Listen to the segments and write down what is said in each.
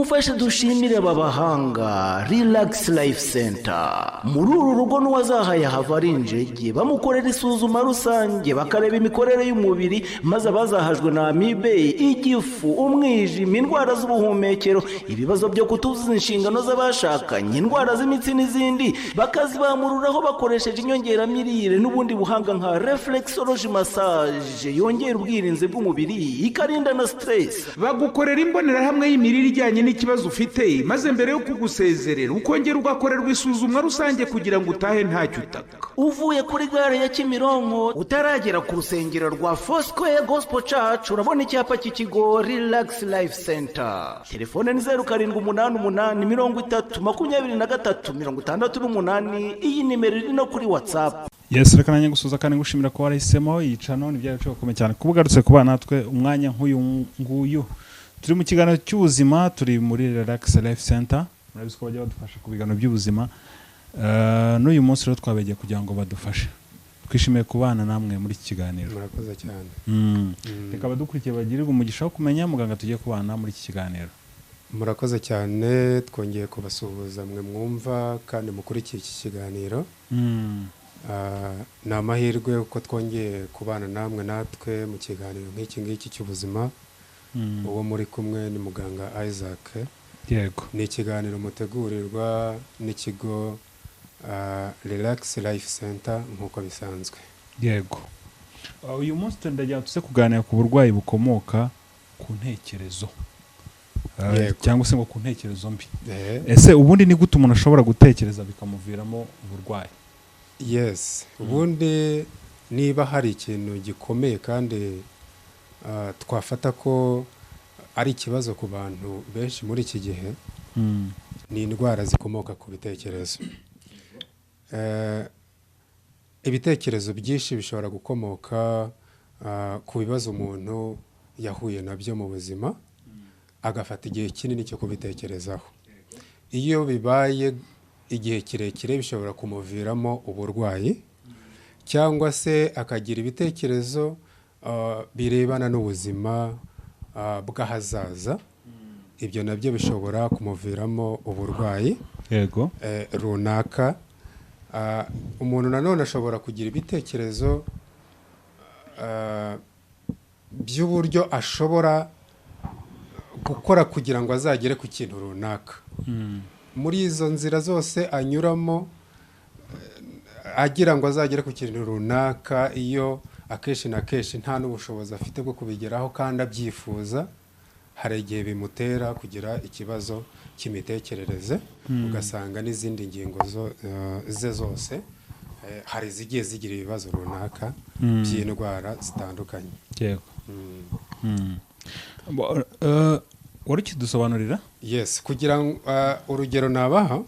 Nimumfashe dushimire aba bahanga Relax Life Center. Muri uru rugo n'uwazahaye ahava ari injege. Bamukorera isuzuma rusange, bakareba imikorere y'umubiri, maze abazahajwe na amibe, igifu, umwijima, indwara z'ubuhumekero, ibibazo byo kutuzuza inshingano z'abashakanye, indwara z'imitsi n'izindi, bakazibamururaho bakoresheje inyongeramirire n'ubundi buhanga nka reflexology massage yongera ubwirinzi bw'umubiri, ikarinda na stress. Bagukorera imbonerahamwe y'imirire ijyanye n'ikibazo ufite, maze mbere yo kugusezerera ukongera ugakorerwa isuzumwa rusange kugira ngo utahe ntacyo utaka. Uvuye kuri gare ya Kimironko, utaragera ku rusengero rwa Foursquare Gospel Church, urabona icyapa cy'ikigo Relax Life Center. Telefone ni 0788 30 23 68. Iyi nimero iri no kuri WhatsApp. Yes, reka nanjye gusuhuza kandi ngushimira ko warahisemo iyi channel. Ni iby'agaciro gakomeye cyane kuba ugarutse kubana natwe umwanya nk'uyu nguyu. Turi mu kiganiro cy'ubuzima, turi muri Relax Life Center. Murabizi ko bajya badufasha ku biganiro by'ubuzima. N'uyu munsi rero twabegeye kugira ngo badufashe. Twishimiye kubana namwe muri iki kiganiro. Murakoze cyane. Reka abadukurikiye bagirirwe umugisha wo kumenya muganga tugiye kubana muri iki kiganiro. Murakoze cyane, twongeye kubasuhuza mwe mwumva kandi mukurikiye iki kiganiro. Ni amahirwe kuko twongeye kubana namwe natwe mu kiganiro nk'iki ngiki cy'ubuzima. Uwo muri kumwe ni muganga Isaac. Ni ikiganiro mutegurirwa n'ikigo Relax Life Center nk'uko bisanzwe. Yego. Uyu munsi ndagira tuze kuganira ku burwayi bukomoka ku ntekerezo, cyangwa se ngo ku ntekerezo mbi. Ese ubundi ni gute umuntu ashobora gutekereza bikamuviramo uburwayi? Yes, ubundi niba hari ikintu gikomeye kandi twafata ko ari ikibazo ku bantu benshi muri iki gihe, ni indwara zikomoka ku bitekerezo. Ibitekerezo byinshi bishobora gukomoka ku bibazo umuntu yahuye nabyo mu buzima, agafata igihe kinini cyo kubitekerezaho. Iyo bibaye igihe kirekire bishobora kumuviramo uburwayi, cyangwa se akagira ibitekerezo birebana n'ubuzima bw'ahazaza. Ibyo nabyo bishobora kumuviramo uburwayi runaka. Umuntu nanone ashobora kugira ibitekerezo by'uburyo ashobora gukora kugira ngo azagere ku kintu runaka. Muri izo nzira zose anyuramo agira ngo azagere ku kintu runaka, iyo akenshi na kenshi nta n'ubushobozi afite bwo kubigeraho kandi abyifuza, hari igihe bimutera kugira ikibazo cy'imitekerereze, ugasanga n'izindi ngingo ze zose hari izigiye zigira ibibazo runaka by'indwara zitandukanye. Wari ukidusobanurira? Yes, kugira ngo urugero nabaha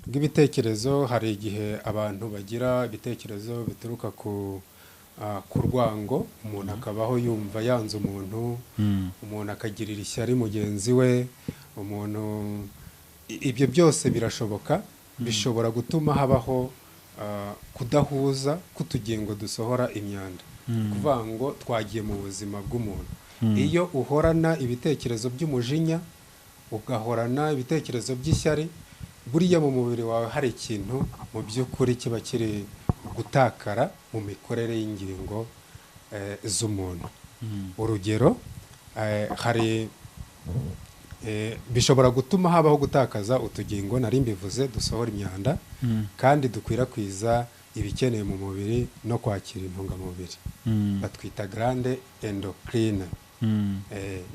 rw'ibitekerezo, hari igihe abantu bagira ibitekerezo bituruka ku rwango, umuntu akabaho yumva yanze umuntu, umuntu akagirira ishyari mugenzi we, umuntu ibyo byose birashoboka, bishobora gutuma habaho kudahuza k'utugingo dusohora imyanda. Ni ukuvuga ngo twagiye mu buzima bw'umuntu. Iyo uhorana ibitekerezo by'umujinya, ugahorana ibitekerezo by'ishyari, buriya mu mubiri wawe hari ikintu mu by'ukuri kiba kiri gutakara mu mikorere y'ingingo z'umuntu. Urugero, hari bishobora gutuma habaho gutakaza utugingo nari mbivuze dusohora imyanda kandi dukwirakwiza ibikenewe mu mubiri no kwakira intungamubiri, batwita glande endocrine.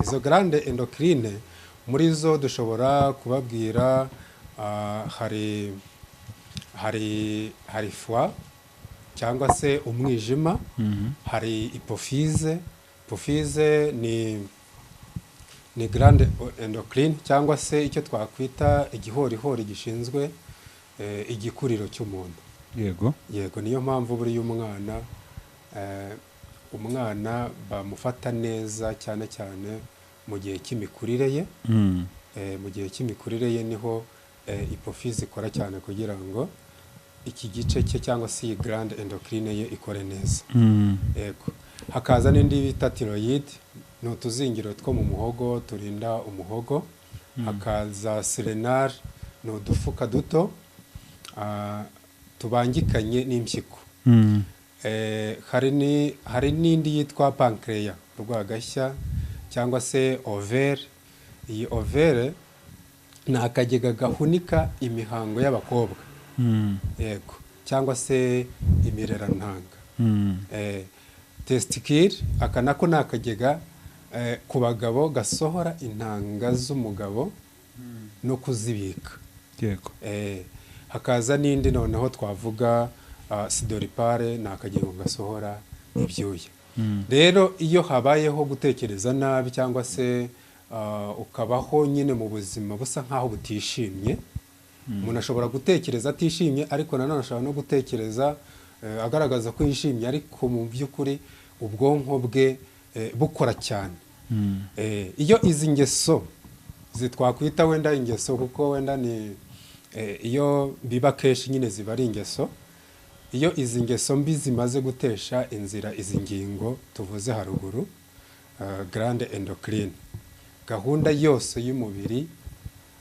Izo glande endocrine, muri zo dushobora kubabwira hari foie cyangwa se umwijima, hari hypophyse. Hypophyse ni glande endocrine cyangwa se icyo twakwita igihorihori gishinzwe igikuriro cy'umuntu. Yego, niyo mpamvu buriya umwana bamufata neza cyane cyane mu gihe cy'imikurire ye. Mu gihe cy'imikurire ye niho hypophyse ikora cyane kugira ngo iki gice cye cyangwa se iyi glande endocrine ye ikore neza. Yego, hakaza n'indi bita thyroïde, ni utuzingiro two mu muhogo turinda umuhogo. Hakaza surrénale, ni udufuka duto tubangikanye n'impyiko. Hari n'indi yitwa pancréas, urwagashya, cyangwa se ovaire. Iyi ovaire ni akagega gahunika imihango y'abakobwa, yego, cyangwa se imirerantanga. Testicule, aka nako ni akagega ku bagabo gasohora intanga z'umugabo no kuzibika. Hakaza n'indi noneho twavuga sudoripare, ni akagega gasohora ibyuya. Rero iyo habayeho gutekereza nabi cyangwa se ukabaho nyine mu buzima busa nk'aho butishimye, umuntu ashobora gutekereza atishimye, ariko nanone ashobora no gutekereza agaragaza ko yishimye, ariko mu by'ukuri ubwonko bwe bukora cyane. Iyo izi ngeso twakwita wenda ingeso, kuko wenda ni iyo biba kenshi nyine ziba ari ingeso, iyo izi ngeso mbi zimaze gutesha inzira izi ngingo tuvuze haruguru, glande endocrine, gahunda yose y'umubiri,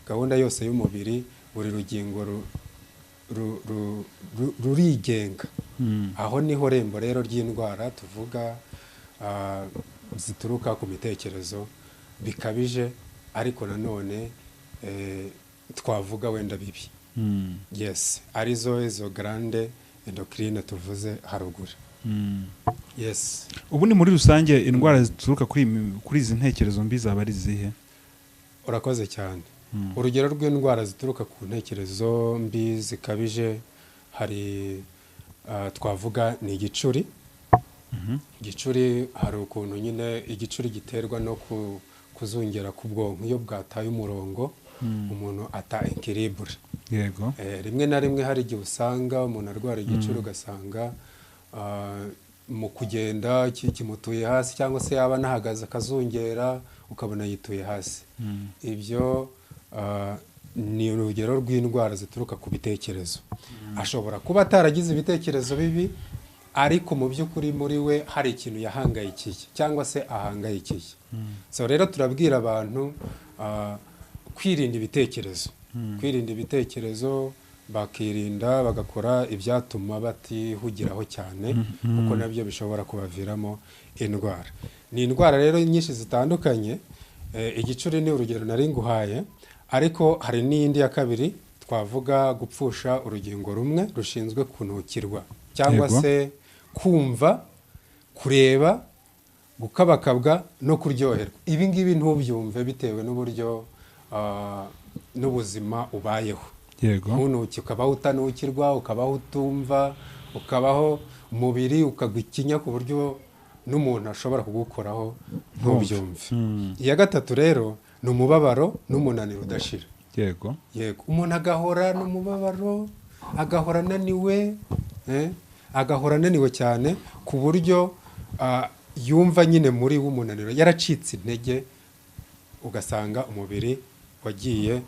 gahunda yose y'umubiri, buri rugingo rurigenga. Aho niho rembo rero ry'indwara tuvuga zituruka ku mitekerezo bikabije, ariko nanone twavuga wenda bibi, yes, arizo izo glande endocrine tuvuze haruguru, yes. Ubundi muri rusange indwara zituruka kuri izi ntekerezo mbi zaba ari izihe? Urakoze cyane. Urugero rw'indwara zituruka ku ntekerezo mbi zikabije, hari twavuga ni igicuri. Igicuri, hari ukuntu nyine igicuri giterwa no kuzungera k'ubwonko. Iyo bwataye umurongo, umuntu ata équilibre. Rimwe na rimwe hari igihe usanga umuntu arwara igicuri, ugasanga mu kugenda kimutuye hasi, cyangwa se yaba anahagaze akazungera, ukabona yituye hasi. Ibyo ni urugero rw'indwara zituruka ku bitekerezo. Ashobora kuba ataragize ibitekerezo bibi, ariko mu by'ukuri muri we hari ikintu yahangayikiye cyangwa se ahangayikiye. So rero turabwira abantu kwirinda ibitekerezo, kwirinda ibitekerezo, bakirinda bagakora ibyatuma batihugiraho cyane, kuko nabyo bishobora kubaviramo indwara. Ni indwara rero nyinshi zitandukanye. Igicuri ni urugero nari nguhaye, ariko hari n'iyindi ya kabiri twavuga, gupfusha urugingo rumwe rushinzwe kunukirwa cyangwa se kumva, kureba, gukabakabwa no kuryoherwa. Ibi ngibi ntubyumve bitewe n'uburyo n'ubuzima ubayeho. Ntunuke, ukabaho utanukirwa, ukabaho utumva, ukabaho umubiri ukagwa ikinya ku buryo n'umuntu ashobora kugukoraho ntubyumve. Iya gatatu rero ni umubabaro n'umunaniro udashira. Yego, umuntu agahora n'umubabaro, agahora ananiwe, agahora ananiwe cyane ku buryo yumva nyine muri we umunaniro, yaracitse intege, ugasanga umubiri wagiye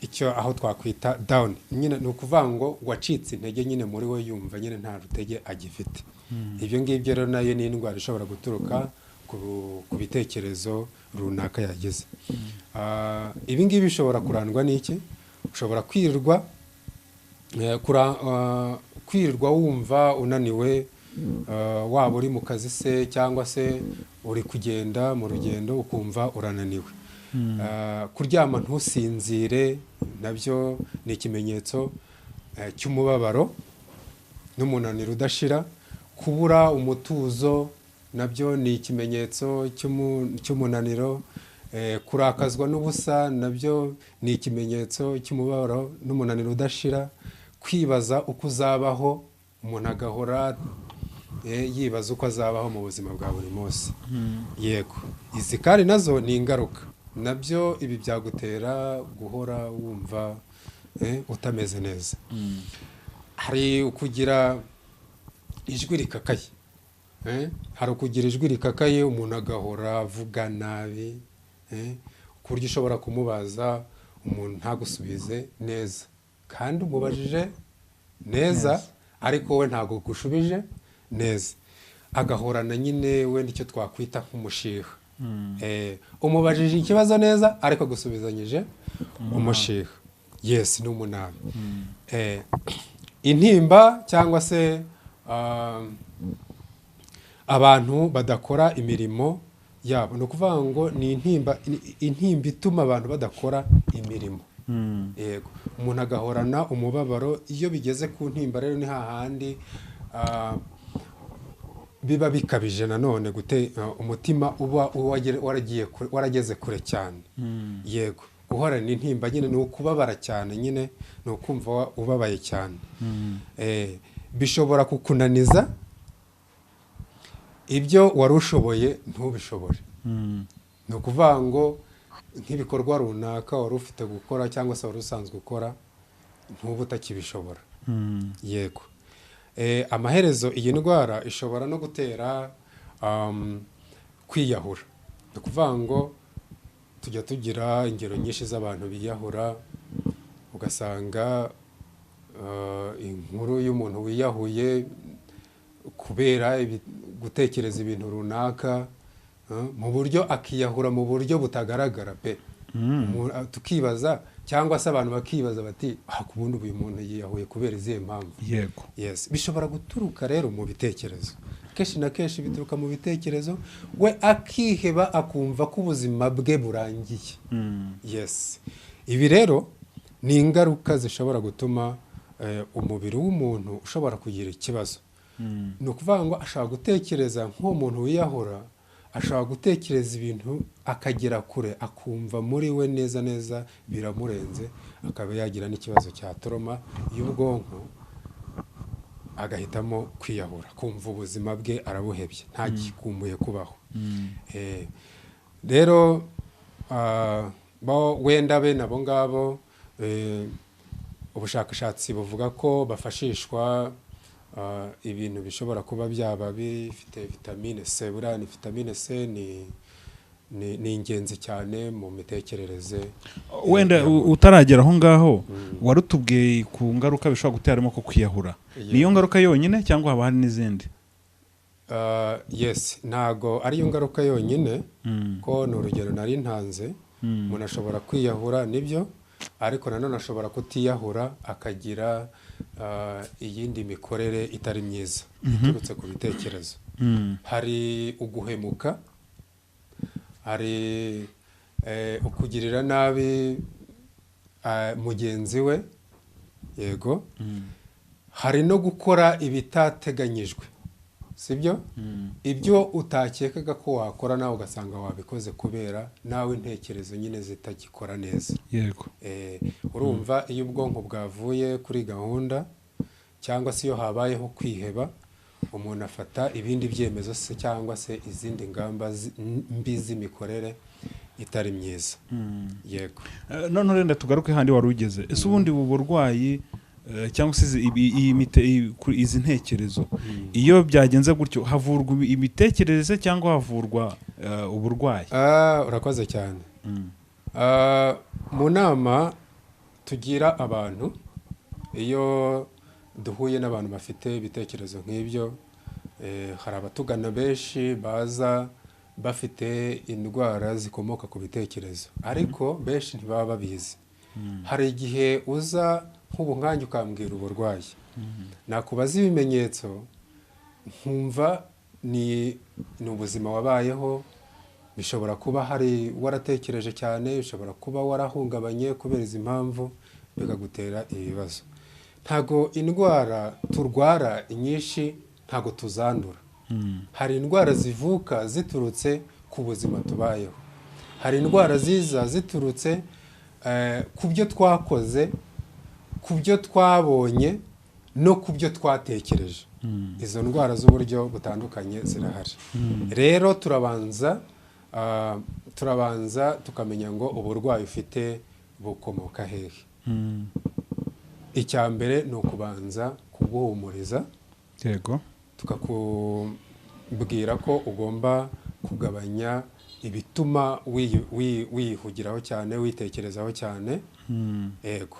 icyo aho twakwita down nyine, ni ukuvuga ngo wacitse intege nyine, muri we yumva nyine nta rutege agifite. Ibyo ngibyo rero nayo ni indwara ishobora guturuka ku bitekerezo runaka yagize. Ibi ngibi bishobora kurandwa n'iki? Ushobora kwirirwa wumva unaniwe, waba uri mu kazi se cyangwa se uri kugenda mu rugendo, ukumva urananiwe. Kuryama ntusinzire nabyo ni ikimenyetso cy'umubabaro n'umunaniro udashira. Kubura umutuzo nabyo ni ikimenyetso cy'umunaniro. Kurakazwa n'ubusa nabyo ni ikimenyetso cy'umubabaro n'umunaniro udashira. Kwibaza uko uzabaho, umuntu agahora yibaza uko azabaho mu buzima bwa buri munsi. Yego, izi kandi nazo ni ingaruka, nabyo ibi byagutera guhora wumva utameze neza. Hari ukugira ijwi rikakaye. Hari ukugira ijwi rikakaye, umuntu agahora avuga nabi, ku buryo ushobora kumubaza umuntu ntagusubize neza, kandi umubajije neza, ariko we ntabwo gushubije neza. Agahorana nyine wenda icyo twakwita nk'umushiha. Umubajije ikibazo neza ariko gusubizanyije umushiha, yes, ni umunabi. Intimba cyangwa se abantu badakora imirimo yabo, ni ukuvuga ngo ni intimba, intimba ituma abantu badakora imirimo. Yego, umuntu agahorana umubabaro. Iyo bigeze ku ntimba rero ni hahandi biba bikabije nanone gute, umutima uba warageze kure cyane. Yego, guhorana intimba nyine ni ukubabara cyane, nyine ni ukumva ubabaye cyane. Bishobora kukunaniza, ibyo wari ushoboye ntubishobore. Ni ukuvuga ngo nk'ibikorwa runaka wari ufite gukora cyangwa se wari usanzwe ukora, ntuba utakibishobora. Yego. Amaherezo iyi ndwara ishobora no gutera kwiyahura. Ni ukuvuga ngo tujya tugira ingero nyinshi z'abantu biyahura, ugasanga inkuru y'umuntu wiyahuye kubera gutekereza ibintu runaka, mu buryo akiyahura mu buryo butagaragara pe. Tukibaza cyangwa se abantu bakibaza bati: "Ah, ku bundi uyu muntu yiyahuye kubera izihe mpamvu?" Yes, bishobora guturuka rero mu bitekerezo. Kenshi na kenshi bituruka mu bitekerezo, we akiheba, akumva ko ubuzima bwe burangiye. Yes, ibi rero ni ingaruka zishobora gutuma umubiri w'umuntu ushobora kugira ikibazo. Ni ukuvuga ngo ashobora gutekereza, nk'uwo muntu wiyahura ashobora gutekereza ibintu akagera kure, akumva muri we neza neza biramurenze, akaba yagira n'ikibazo cya trauma y'ubwonko, agahitamo kwiyahura, kumva ubuzima bwe arabuhebye, ntagikumbuye kubaho. Rero bo wenda bene abo ngabo, ubushakashatsi buvuga ko bafashishwa ibintu bishobora kuba byaba bifite vitamine C. Buriya ni vitamine C ni ingenzi cyane mu mitekerereze. Wenda utaragera aho ngaho, warutubwiye ku ngaruka bishobora gutera, harimo ko kwiyahura. Niyo ngaruka yonyine cyangwa haba hari n'izindi? Yes, ntago ariyo ngaruka yonyine, ko ni urugero nari ntanze. Umuntu ashobora kwiyahura nibyo, ariko nanone ashobora kutiyahura, akagira iyindi mikorere itari myiza iturutse ku bitekerezo. Hari uguhemuka, hari ukugirira nabi mugenzi we, yego, hari no gukora ibitateganyijwe, sibyo, ibyo utakekaga ko wakora nawe ugasanga wabikoze kubera nawe intekerezo nyine zitagikora neza. Urumva iyo ubwonko bwavuye kuri gahunda cyangwa se iyo habayeho kwiheba, umuntu afata ibindi byemezo se cyangwa se izindi ngamba mbi z'imikorere itari myiza. Yego. None renda tugaruke handi wari ugeze. Ese ubundi ubu burwayi, cyangwa se izi ntekerezo, iyo byagenze gutyo havurwa imitekerereze cyangwa havurwa uburwayi? Urakoze cyane. Mu nama tugira abantu, iyo duhuye n'abantu bafite ibitekerezo nk'ibyo, hari abatugana benshi baza bafite indwara zikomoka ku bitekerezo, ariko benshi ntibaba babizi. Hari igihe uza nk'ubu nkanjye ukambwira uburwayi, nakubaza ibimenyetso nkumva ni ubuzima wabayeho. Bishobora kuba hari waratekereje cyane, bishobora kuba warahungabanye kubera izi mpamvu, bikagutera ibibazo. Ntago indwara turwara inyinshi ntago tuzandura. Hari indwara zivuka ziturutse ku buzima tubayeho, hari indwara ziza ziturutse ku byo twakoze, ku byo twabonye no ku byo twatekereje. Izo ndwara z'uburyo butandukanye zirahari. Rero turabanza tukamenya ngo uburwayi ufite bukomoka hehe. Icya mbere ni ukubanza kuguhumuriza, tukakubwira ko ugomba kugabanya ibituma wihugiraho cyane, witekerezaho cyane. Yego,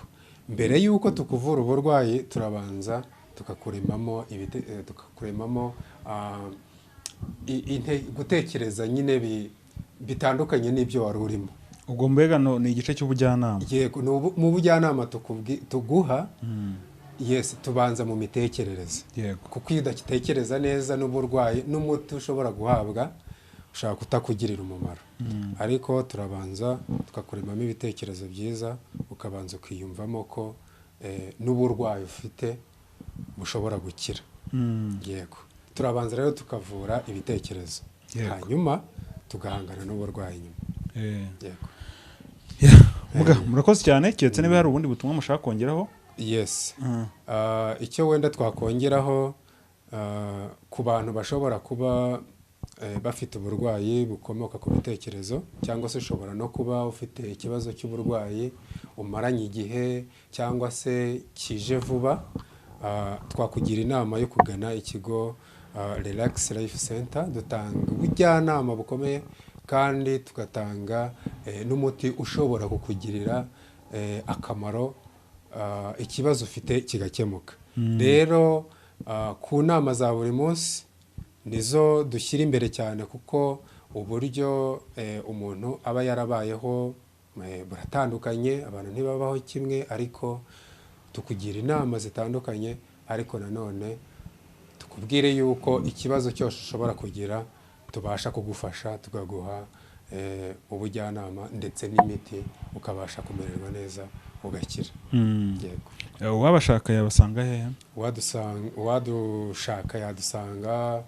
mbere y'uko tukuvura uburwayi turabanza tukakuremamo gutekereza nyine. bitandukanye n'ibyo wari urimo. Ubwo mbega ni igice cy'ubujyanama. Yego, mu bujyanama tuguha, yes, tubanza mu mitekerereze, kuko iyo udatekereza neza n'uburwayi n'umuti ushobora guhabwa ushobora kutakugirira umumaro. Ariko turabanza tukakuremamo ibitekerezo byiza, ukabanza ukiyumvamo ko n'uburwayi ufite bushobora gukira. Yego, turabanza rero tukavura ibitekerezo, hanyuma tugahangana n'uburwayi nyuma. Yego. Murakoze cyane, keretse niba hari ubundi butumwa mushaka kongeraho. Yes. Icyo wenda twakongeraho, ku bantu bashobora kuba bafite uburwayi bukomoka ku bitekerezo, cyangwa se ushobora no kuba ufite ikibazo cy'uburwayi umaranye igihe cyangwa se kije vuba, twakugira inama yo kugana ikigo Relax Life Center. Dutanga ubujyanama bukomeye kandi tugatanga n'umuti ushobora kukugirira akamaro, ikibazo ufite kigakemuka. Rero ku nama za buri munsi nizo dushyira imbere cyane, kuko uburyo umuntu aba yarabayeho buratandukanye, abantu ntibabaho kimwe, ariko tukugira inama zitandukanye. Ariko nanone tukubwire yuko ikibazo cyose ushobora kugira tubasha kugufasha, tukaguha ubujyanama ndetse n'imiti, ukabasha kumererwa neza ugakira. Yego. Uwabashaka yabasanga hehe? Uwadushaka yadusanga,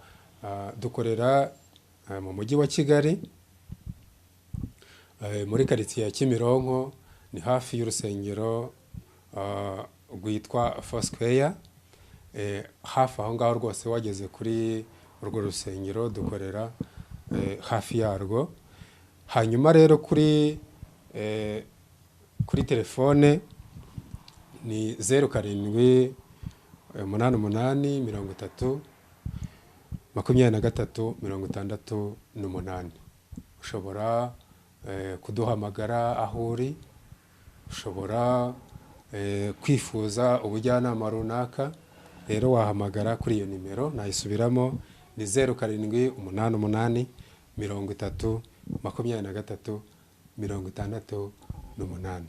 dukorera mu mujyi wa Kigali, muri karitsiye ya Kimironko, ni hafi y'urusengero rwitwa Foursquare. Hafi aho ngaho rwose, wageze kuri urwo rusengero, dukorera hafi yarwo. Hanyuma rero kuri telefone ni 0788 30 23 68. Ushobora kuduhamagara aho uri, ushobora kwifuza ubujyanama runaka, rero wahamagara kuri iyo nimero. Nayisubiramo, ni 0788 30 23 68.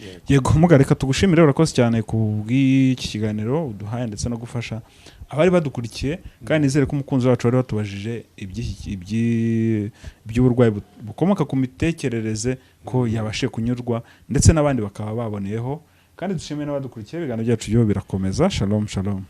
Yego. Yego muga, reka tugushimire, urakoze cyane ku bw'iki kiganiro uduhaye ndetse no gufasha abari badukurikiye. Kandi nizere ko umukunzi wacu wari watubajije iby'uburwayi bukomoka ku mitekerereze ko yabashije kunyurwa, ndetse n'abandi bakaba baboneyeho. Kandi dushimire n'abadukurikiye, ibiganiro byacu byo birakomeza. Shalom shalom.